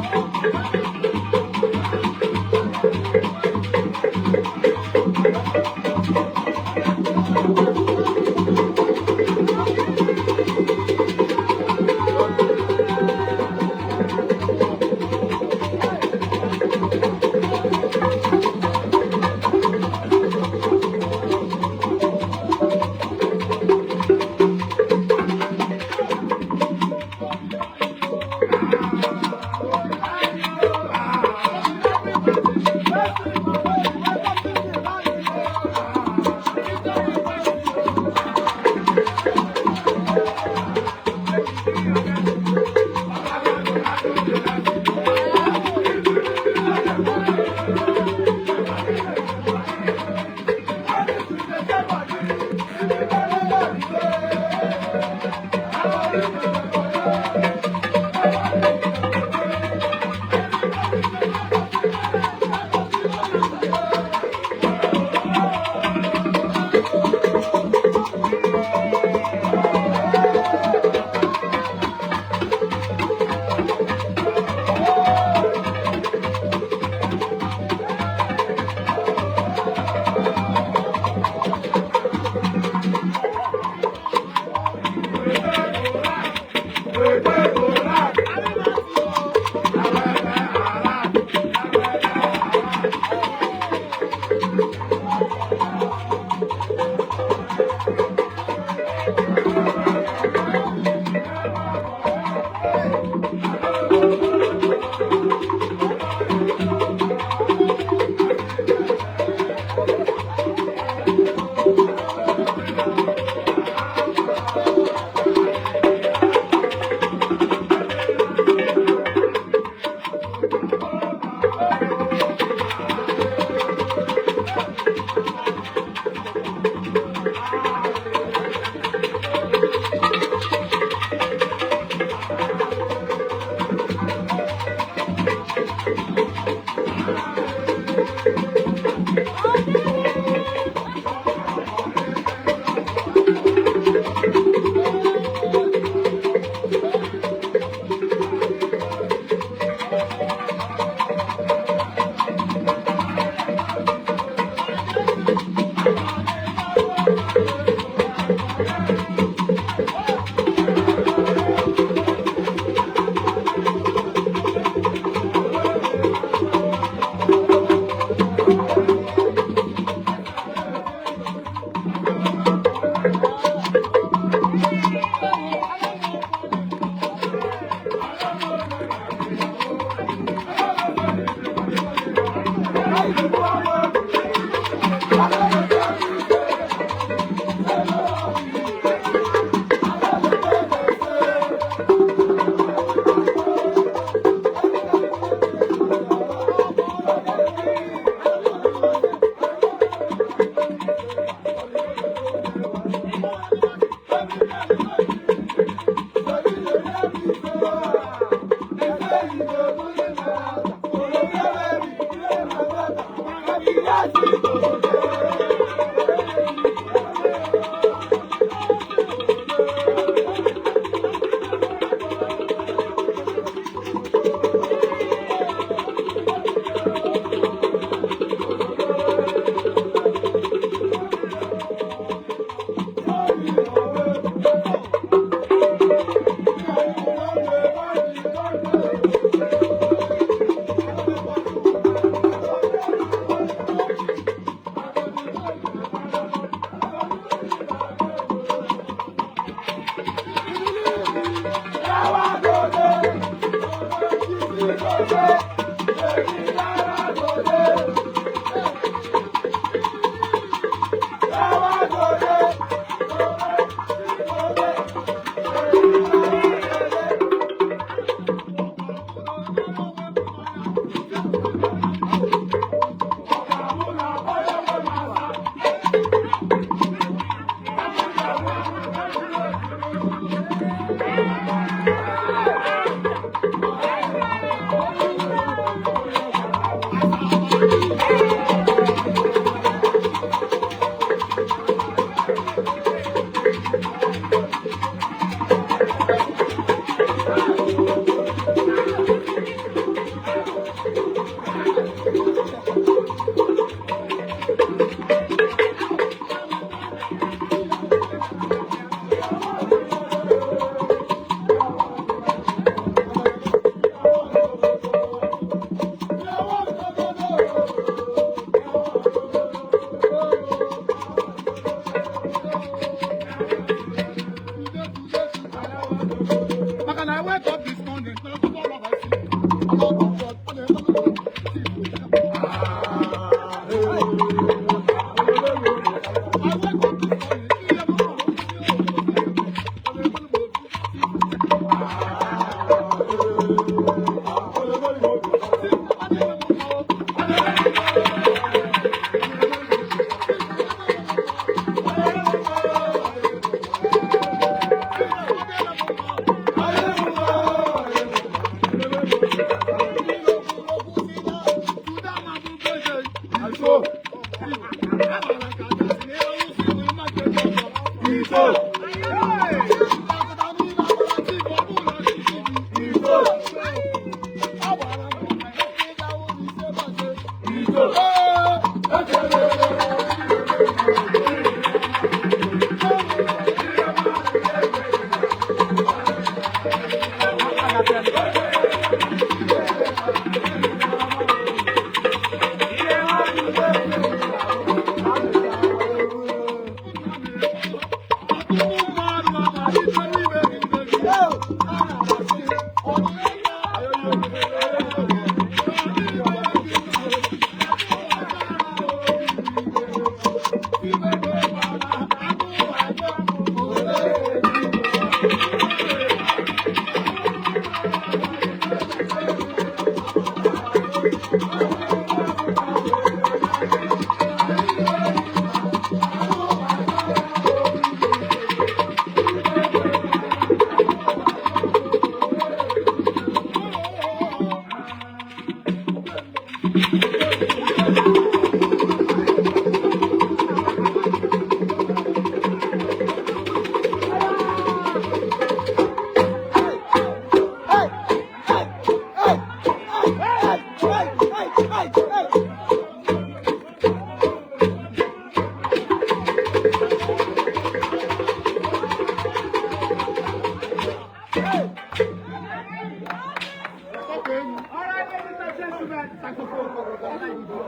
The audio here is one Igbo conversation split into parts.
Thank you.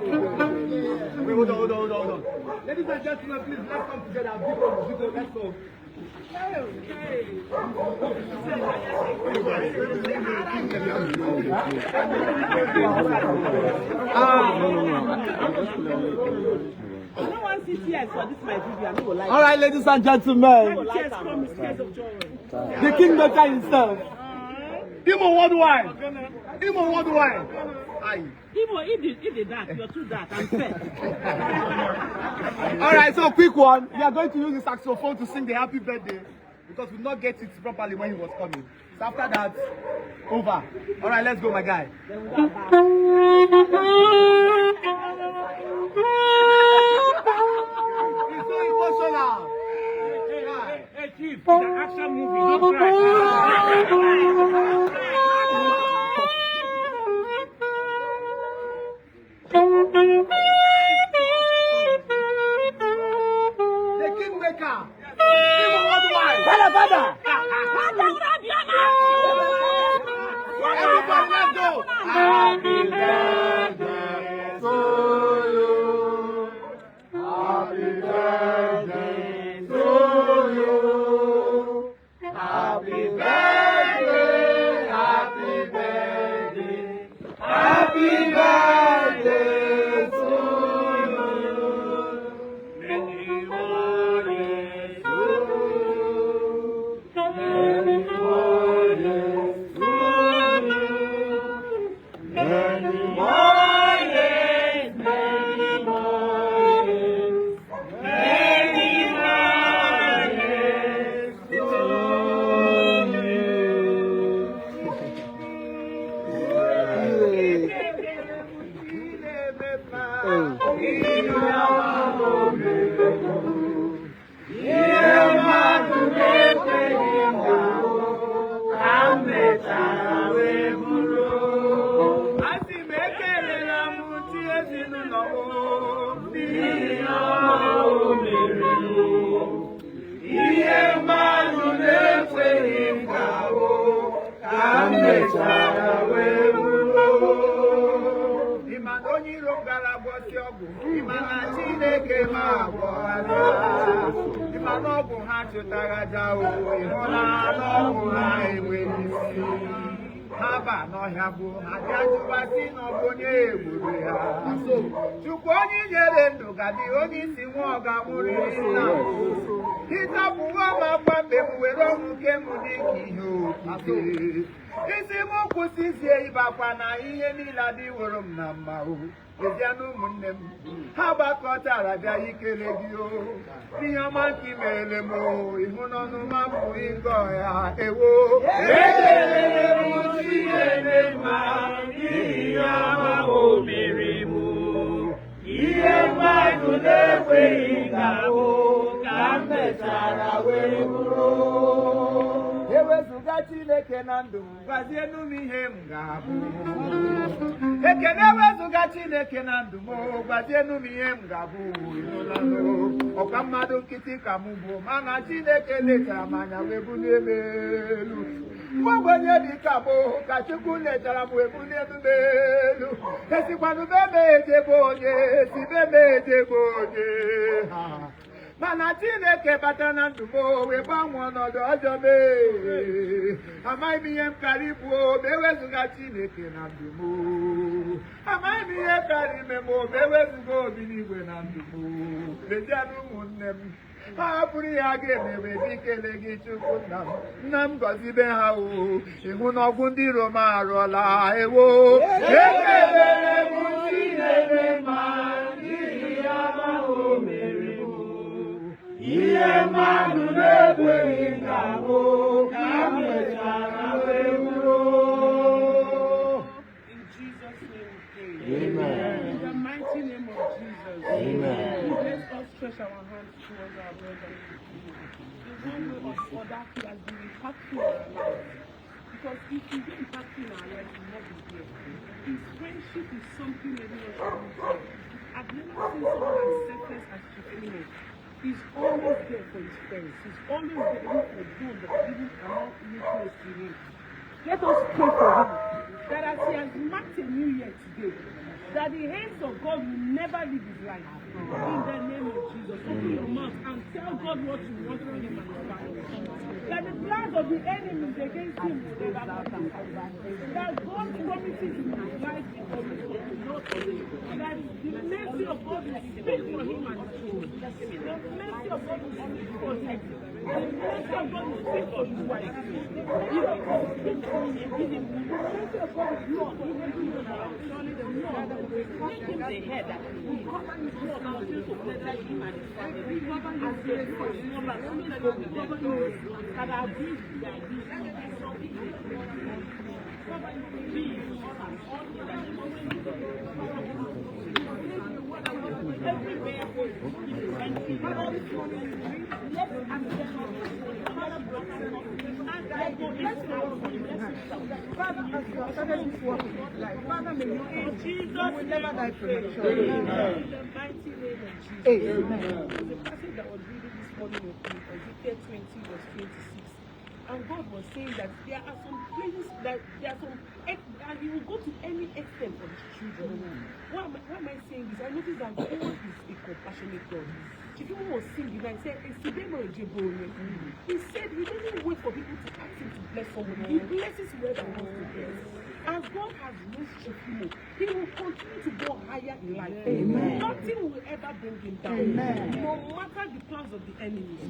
Wait, hold on, hold on, hold on, hold on. Ladies and gentlemen, please, let's come together. Biko, Biko, let's go. I no wan see tears for this my video. I no go like. All right, ladies and gentlemen, Tears come with tears of joy. the kingmaker himself. Imo worldwide. Imo worldwide. Aye. Imo, if the dark, you're too dark. I'm fair. All right, so quick one. We are going to use the saxophone to sing the happy birthday because we did not get it properly when he was coming. So after that, over. All right, let's go, my guy. It's so emotional. Hey, Chief, it's an action movie. Don't cry. The kingmaker. Imo worldwide. Father, father. Everybody, let's go. Happy birthday to you. Happy birthday to you. Happy birthday, happy birthday, happy birthday to you. Many more years to you. Many more years to you. Many more years, many more years, many more years to you. Ihe mmadụ na-ekweghị m ga-abụ, ka m mechara wee bụrụ. Asị m ekelela m chi ezinụlọ m n'ihi ọma o mere m. Ihe mmadụ na-ekweghị m ga-abụ, ka m mechara wee bụrụ. Ịma na onye iro m gara gwọsi ọgwụ, ịma na Chineke m agwọala. Ịma na ọgwụ ha chụtara aja o, ịhụla na ọgwụ ha enweghị isi. Ha ba n'ọhịa bụ ha bịa jụwa sị na ọ bụ onye egburu ya. Chukwu onye nyere ndụ gadị onye isi nwa ọ ga-anwụrịrị nna. Ịtọpụwo m akwa mgbe m were ọnwụ ke m dịka ihe okike. Isi m kwụsịzie ịbakwa na ihe niile adịworo m na mma o. Ezie na ụmụnne m ha gbakọtara bịa ikele gị o ihe ọma nke imerele m o ịhụ n'ọnụ ma bụ ịgọ ya ewo. Ekelere m Chineke mma n'ihi ihe ọma o mere m. Ihe mmadụ na-ekweghị ka bụ ka m mechara wee bụrụ. Ewezụga Chineke na ndụ m, gwazienụ m ihe m ga-abụ. Ekene, ewezụga Chineke na ndụ m, gwazienụ m ihe m ga-abụ. Ịnụlanụ ọkwa mmadụ nkịtị ka m bụ, mana Chineke letara m anya wee bulie m elu. Nwa ogbenye dị ka mụ ka Chukwu letara m wee bulie m elu. Esikwanụ be m ejebe onye si be m ejebe onye ha, mana Chineke bata na ndụ m wee gbanwee ọnọdụ ọjọọ mee. Amaghị m ihe m kara ibu ma ewezụga Chineke na ndụ m. Amaghị m ihe kara ime m ma ewezụga obi n'igwe na ndụ m. Lezianụ ụmụnne m, ha hapụrụ ihe a ga-eme wee bịa ikele gị. Chukwu nna m, nna m, gọzibe ha o. Ịhụ na ọgwụ ndị Roma arụọla ewo. Ekelere m Chineke ma n'ihi ya ma o mere m. Ihe mmadụ na-ekweghị ka bụ ka m mechara wee bụrụ. In Jesus' name we pray. Amen. In the mighty name of Jesus. Amen. Let us stretch our hands towards our brother. In one way or the other, he has been impactful in our lives. Because if he didn't impact in our life, he will not be here. His friendship is something everyone should look for. I've never seen someone as selfless as Chief Imo. He's always there for his friends. He's always there even for those that even are not really close to him. Let us pray for him that as he has marked a new year today, that the hands of God will never leave his life. In the name of Jesus, open your mouth and tell God what you want for him and his family. That the plans of the enemies against him will never come to pass. That God's promises in his life will always come to pass. That the mercy of God will speak for him and his children. The mercy of God will speak for him. The mercy of God will speak for his wife. The mercy of God will speak for him. The mercy of God will speak for him. Lord, make him the head that will cover his blood and continue to protect him and his family. As they do his numbers, always go with them. That our dreams be their dreams. Please, everywhere. And this morning, let Father, Father, as you have started this work in his life, Father, may you In Jesus' you will never die prematurely. In the mighty name of Jesus. Amen. There's a passage that was reading this morning in Ezekiel 20, verse 26. And God was saying that there are some places that there are some, and He will go to any extent for His children. Why am I saying this? I noticed that God is a compassionate God. Chief Imo was singing and said, "Esibemo ejebone." He said he doesn't wait for people to ask him to bless somebody. He blesses whoever he wants to bless. As God has raised Chief Imo, he will continue to go higher in life. Amen. Nothing will ever bring him down. Amen. No matter the plans of the enemies,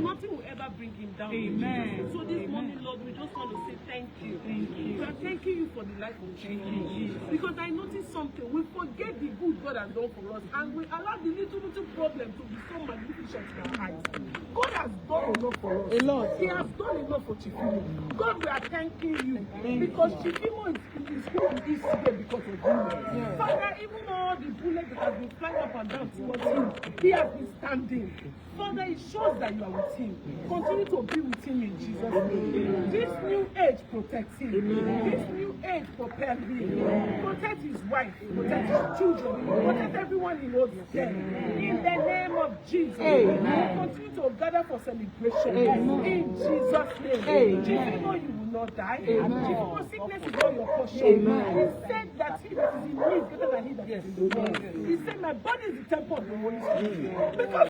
nothing will ever bring him down. Amen. So this morning, Lord, we just want to say thank you. Thank you. We are thanking you for the life of Chief Imo. Because I noticed something. We forget the good God has done for us and we allow the little, little problem to be so magnificent in our eyes. God has done enough for us. A lot. He has done enough for Chief Imo. God, we are thanking you because Chief Imo is who he is today because of you. Father, even all the bullets that have been flying up and down towards him, he has been standing. Father, it shows that you are with him. Continue to be with him in Jesus' name. This new age, protect him. This new age, propel him. Protect his wife, protect his children, protect everyone he knows there. In the name of Jesus. Amen. We continue to gather for celebration. In Jesus' name. Amen. Chief Imo, you will not die. Amen. Chief Imo, sickness is not your portion. Amen. He said that he that is in me is greater than he that is in the world. He said, "My body is the temple of the Holy Spirit." Because